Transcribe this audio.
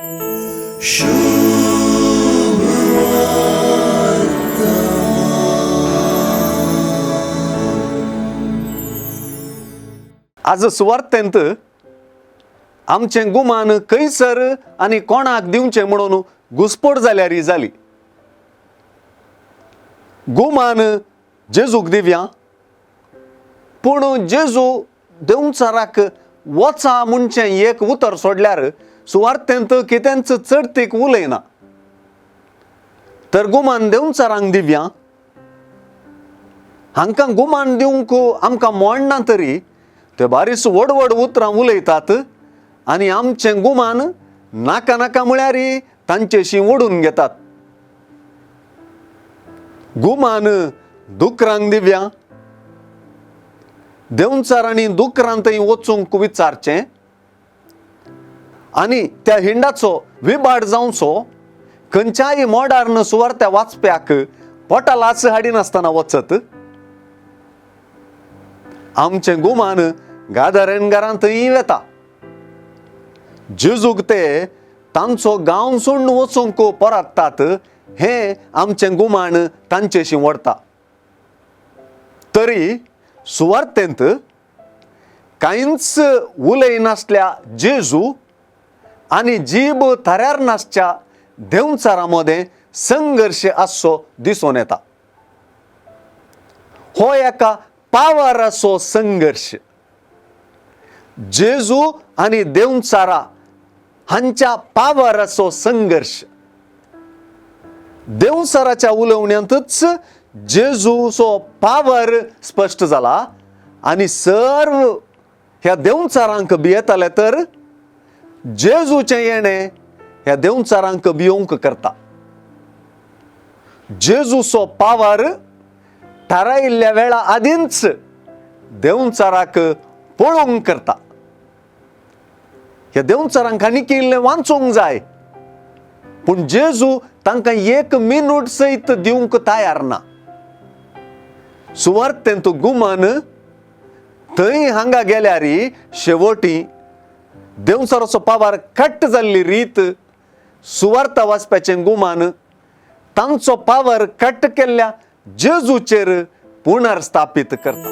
आज सुवार्थेंत आमचें गुमान खंयसर आनी कोणाक दिवचें म्हणून घुसपट जाल्यार जाली. गुमान जेजूक दिव्या, पूण जेजू देंवचाराक वचा म्हणचें एक उतर सोडल्यार सुवार्थेंत कितेंच चडतीक उलयना. तर गुमान देंवचारांक दिव्या, हांकां गुमान दिवंक आमकां मोडना तरी ते बारीस व्हड व्हड उतरां उलयतात आनी आमचें गुमान नाका नाका म्हळ्यार तांचेशी ओडून घेतात. गुमान दुकरांक दिव्या, देंवचारांनी दुकरां थंय वचूंक विचारचें आनी त्या हिंडाचो विबाड जावचो खंयच्याय मोडार्न सुवार्त्या वाचप्याक पोटालाच हाडिनासतना वचत. आमचें गुमान गादारेनगारां थंय वेता. जेजूक ते तांचो गांव सोडून वचूंक परततात हें आमचें गुमान तांचेशी व्हरता. तरी सुवार्थेंत कांयच उलयनासल्या जेजू आनी जीब थाऱ्यार नासच्या देंवचारा मदें संघर्श आसचो दिसून येता. हो एका पावराचो संघर्श. जेजू आनी देंवचारा हांच्या पावराचो संघर्श. देंवचाराच्या उलोवण्यांतच जेजूचो पावर स्पश्ट जाला आनी सर्व ह्या देंवचारांक भियेताले तर जेजूचें येणें ह्या देंवचारांक भियोवंक करता. जेजूचो पावर थारायिल्ल्या वेळा आदींच देंवचाराक पळोवंक करता. ह्या देंवचारांक आनीक इल्लें वाचूंक जाय, पूण जेजू तांकां एक मिनूट सयत दिवंक तयार ना. सुवार्थेंत गुमान थंय हांगा गेल्यार शेवटी देंवचाराचो पावार कट जाल्ली रीत सुवार्ता वाचप्याचें गुमान तांचो पावर कट केल्ल्या जेजूचेर पुनर्स्थापीत करता.